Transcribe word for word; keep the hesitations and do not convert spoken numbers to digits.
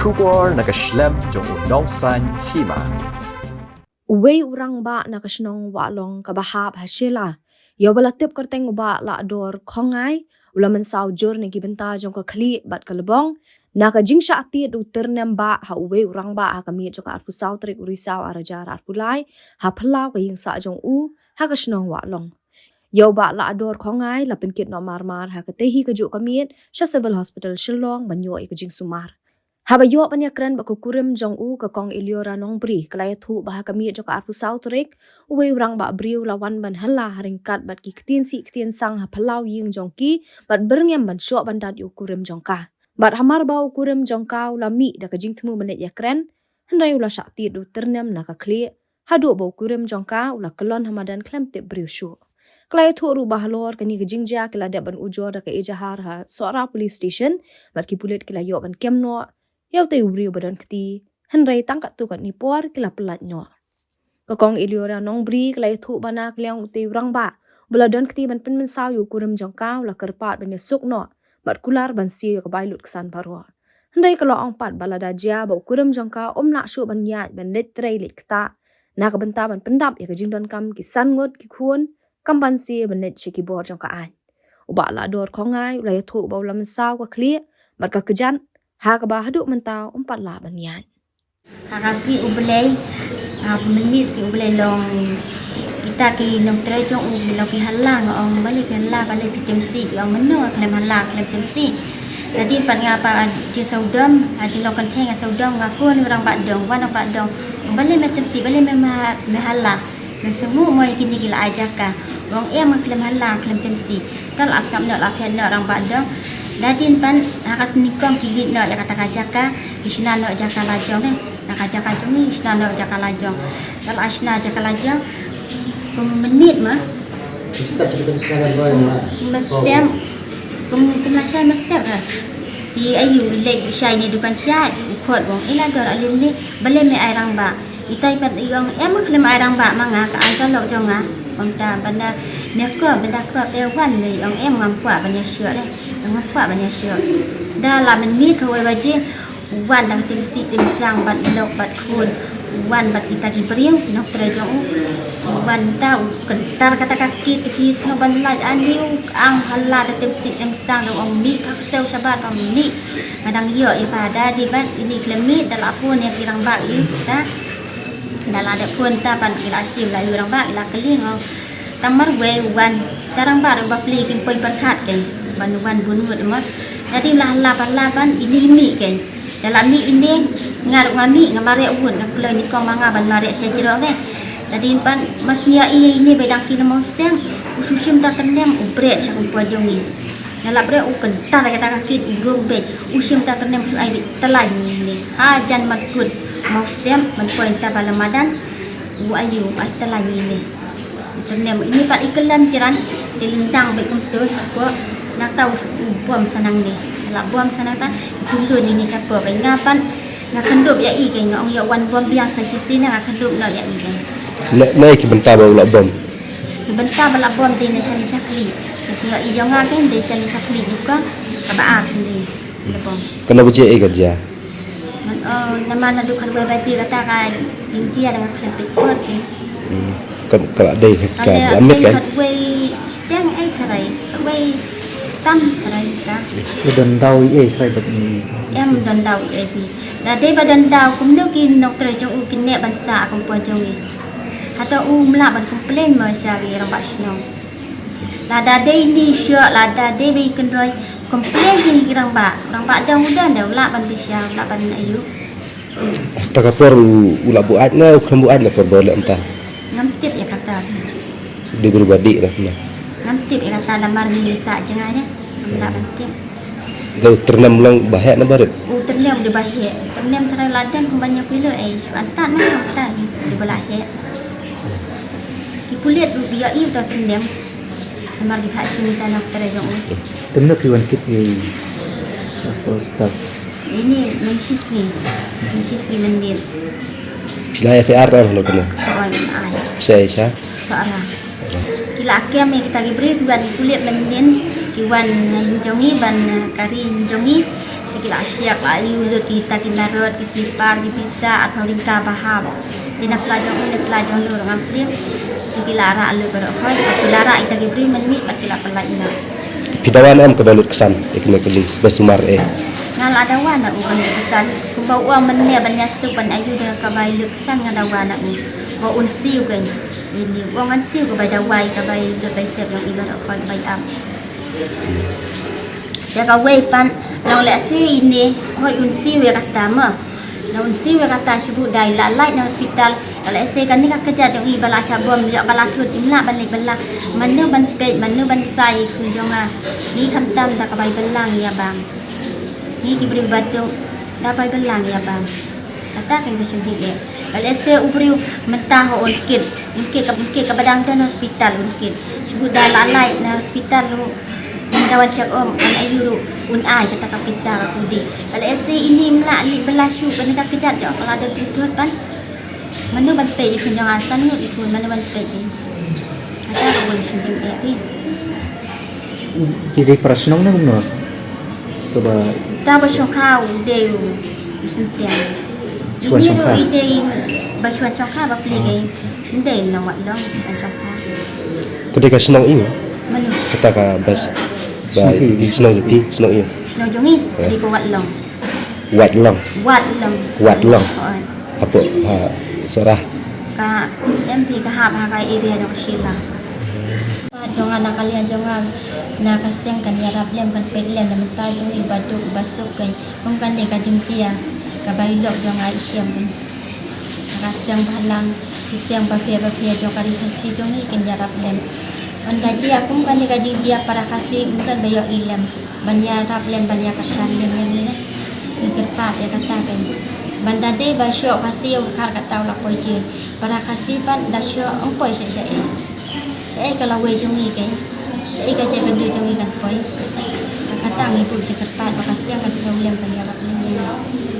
Khubor na ka shlem jong u Nongsaiñ Hima. Uwei u rangbah na ka shnong Wahlong kaba hap ha Shella, ïa uba la tip kyrteng u Bah Lahdor Khongngai, u la mynsaw jur na ki bynta jong ka khlieh bad ka lbong na ka jingshah tied u tyrnem bah ha uwei u rangbah ha ka miet jong ka arphew saw tarik u Risaw arhajar arphew lai, ha phyllaw ka ïing sah jong u ha ka shnong Wahlong. Ïa u Bah Lahdor Khongngai la pynkit noh marmar ha katei hi kajuh ka miet sha Civil Hospital Shillong ban ïoh ïa ka jingsumar. Haba ïoh ban ïakren bad ka kurim jong u, ka Kong Eliora Nongbri ka la ïathuh ba ha ka miet jong ka arphew saw tarik, uwei u rangbah briew u la wan ban hylla ha ryngkat bad ki ktien sih ktien sang ha phyllaw ïing jong ki, bad byrngem ban shoh ban dat ïa u kurim jong ka. Bad hamar ba u kurim jong ka u la mih da ka jingthmu ban leit ïakren, hynrei u la shah tied da u tyrnem na ka khlieh, haduh ba u kurim jong ka u la kyllon ha madan khlem tip briew shuh. Ka la ïathuh ruh ba halor kane ka jingjia ki la dep ban ujor da ka ejahar ha Sohra Police Station, bad ki pulit ki la ïoh ban kem noh ïa utei u briew ba don kti, hynrei tang katto katne por ki la pyllait noh. Ka Kong Eliora Nongbri ka la ïathuh ba na ka liang utei u rangbah ba la don kti ban pynmynsaw ïa u kurim jong ka, u la kyrpad ban ïasuk noh bad kular ban siew ïa ka bai lutksan baroh. Hynrei ka la ong pat ba lada jia ba u kurim jong ka um lah shuh ban ïaid ban leit trei leit ktah na ka bynta ban pyndap ïa ka jingdonkam ki san ngut ki khun, kam ban siew ban leit sha ki bor jong ka aiñ. U Bah Lahdor Khongngai u la ïathuh ba u la mynsaw ka khlieh bad ka kjat, ha kaba haduh mynta um pat lah ban ïaid. Ha ka sngi U Blei, ha ka mynmiet sngi U Blei long, kita ki nongtrei jong u ki long ki hylla, nga ong balei phi hylla, balei phi tim sih, ki ong mynno nga khlem hylla khlem tim sih. Tadi pat nga pat, ah, jingsawdong, ah, jinglong kynthei nga sawdong, nga phone u rangbah dong, wan rangbah dong, balei me tim sih, balei me ma-, me hylla. Mynsngew mo ïa kine ki la ai jaka. Ong em nga khlem hylla khlem tim sih. Te la sngap noh la phet noh rangbah dong. Nadien pat ha ka snikom ki leit noh ïa kata ka jaka. Ki shna noh jaka la jong eh. Na ka jaka jong ngi ki shna noh jaka la jong. Te la shna jaka la jong. Kum mynmiet ma. Ki step sha ka jaka la jong ma. Ma step. Kum, kum la shai ma step eh. Ki ayu leit shai ne dukan shai. U khot ong ila dor alim ne. Balei me ai rangbah. Itai pat i ong em khlem ai rangbah ma nga, ka ai ka lok jong nga. Ong ta banda me ko banda ko te wan me, i ong em ngam kwah ban ïa shuh le. Ngam kwah ban ïa shuh. Da la mynmiet kawei baje wan da ka tim sih tim sang bad lok bad khun. Wan bad kita ki briew ki nongtrei jong u. Wan ta u kyntar kata ka kit ki sngew ban lait ani u ang hala da tim sih tim sang da ong mih ka ksew shabar ka mih. Nga dang ïoh ïa pa da di bad ini khlem mih da la phone ïa ki rangbah ïa ta. Da la dep phone ta pat ki la shim la ïa u rangbah ki la kylli nga. Tang marwei u wan ta rangbah ruh ba pli kim poi pyrkhat kein ban wan bun ngut mo. Dadi la la pat la ban ini mih kein. Da la mih ini nga ruh nga mih nga mareh wut nga kloi nyngkong ma nga ban mareh sha jrong eh. Dadi pat ma sngewbha ïa ini ba dang ki na Mawsteng u shu shim ta tyrnem u bret sha kumpa jong ngi. Nga lap re u kyntar kata ka kit u rung beit u shim ta tyrnem shu ai beit tylai ngi ne. Hajan mat kut Mawsteng man poi ta ba la madan. U ayu ai tylai ngi ne. Tyrnem ini pat i kylan jiran i lyndang beit kumto shapoh. Nangta u bom sanang ne. Lap bom sanang ta i tulun ini shapoh beit nga pat. Nga kyndup ïa i kei nga ong ïa wan bom biang sa shisien nga kyndup noh ïa i kei. Ne, ne ki bynta ba u la bom. Ki bynta ba la bom dei na sha ni sha khlieh. Ka jingïohi jong nga kei dei sha ni sha khlieh ni ko. Kaba ar shen dei la bom. Kano baje ei ka jia? Ngan ong namar naduh khatwei baje kata ka jingjia da nga khlem peit por kei. Hmm. Ka, ka la dei ka la mit kei. Khatwei shiteng ei tharai. Khatwei tam tharai ka. Ka don daw ei tharai bad ni. Em don daw ei bi. Da dei ba don daw kumno ki nongtrei jong u ki neh ban sah ha kumpa jong ngi. Hato um lah ban complain mo sha ki rangbah shnong. Lada dei ni shuh lada dei ba i kynroi complain ki rangbah. Rangbah dang u dang dei u lah ban bishar u lah ban ayu. Ta ka por u, u lah buaid ne u khlem buaid ne por ba u leh mynta. Ngam tip ïa kata. Dei bru ba dih ne. Ngam tip ïa kata namar ngi sah jngai ne. Ngam lah ban tip. Dei u tyrnem long ba heh ne ba rit? U tyrnem dei ba heh. Tyrnem trai laden kumba nya kilo eh. Shu antat ne kata dei ba la heh. Ki pulit u ïa i u tyrnem. Namar ki phah shim ta na trai jong u. Tyrnem ki wan kit i. Sha hospital. Ini mynshi sngi. Mynshi sngi mynmiet. Phi la F I R em hano kane? Ka wan ai. Sha, sha? Sohra. Ki la kem ïa kita ki briew ki wan ki pulit mynnin ki wan, eh, jong ngi ban, eh, kari jong ngi. Ki Ki la siak la ïu lut kita ki narot, ki slipar, ki pisa, arphew tyngka ba hap. Te na pla jong u, na pla jong u ruh ngam tip. Te ki la rah lut baroh khoit, ki la rah ita ki briew mynmiet bad ki la pynlait noh. Phi dawa ne em kaba lut ksan ïa kine kali ba sumar eh? Nga la dawa na u ban lut ksan. Kumba u ong mynne ban ïasuk ban ayu da kaba lut ksan, nga dawa na u. Ba un siew kein. Ini u ong ngan siew kaba dawa ïa kaba lut bai sep jong i baroh khoit bai ap. Ïa kawei pat, long lehse ine, hooid un siew ïa kata mo. Long un siew ïa kata, shu buh dai la lait na hospital. Lehse kane ka kjat jong i ba la shabom, ïa ba la thut, im lah ban leit bylla. Mano ban peit, mano ban ksai, khun jong nga. Ngi khamtam da ka bai bylla ngi ïa bam. Ngi ki briew Baduk, da bai bylla ngi ïa bam. Kata kan ka shu jingeh. Lehse u briew mynta ho un kit. Un kit ka, un kit kaba dang don hospital un kit. Shu buh da la lait na hospital ruh. Ynda wan check up, wan ayu ruh, un ai kata ka pisa ka kudi. Lehse ini im lah leit bylla shuh kane ka kjat jong ka la don jingthut ban. Mano ban peit i khun jong nga, san ngut i khun, mano ban peit i. Kata ka bun shu jingeh ri. Ki dei para shnong ne kumno? Kaba ta ba shongkha u dei u Sentiang. Shuan ini ruh shongkha. I dei ba shuan shongkha ba pli. Ah. Dei, dei na Watlong, ba shongkha. Ka dei ka shnong i? Mano? Kata ka bas ba shnong i, shnong jong i, shnong i. Shnong jong i, ya. Dei ka Watlong. Watlong. Watlong. Watlong. Hooid. Hapoh ha Sohra. Ka M P ka hap ha ka area jong ka Shilla. Pat jong nga na ka liang jong nga na ka seng kan ïarap lem, kan peit lem na mynta jong i Baduk ba suk kein. Kum kane ka jingjia kaba i lok jong nga i shem kein. Ka seng bhalang, ki seng bapher bapher jong ka ri Khasi jong i kan ïarap lem. Ynda jia kum kane ka jingjia para Khasi mynta ba ïoh i lem. Ban ïarap lem, ban ïa kyrshan lem ïa ngi ne. Ngi kyrpad ïa kata kein. Ban da dei ba shoh Khasi ïa u dkhar kata u la poi jia. Para Khasi pat da shoh ym poi sha shaei. Shaei ka lawei jong ngi kein. Shaei ka jaitbynriew jong ngi kan poi. Kata ngi buh jingkyrpad ba ka seng kan sngewlem ban ïarap lem ïa ngi.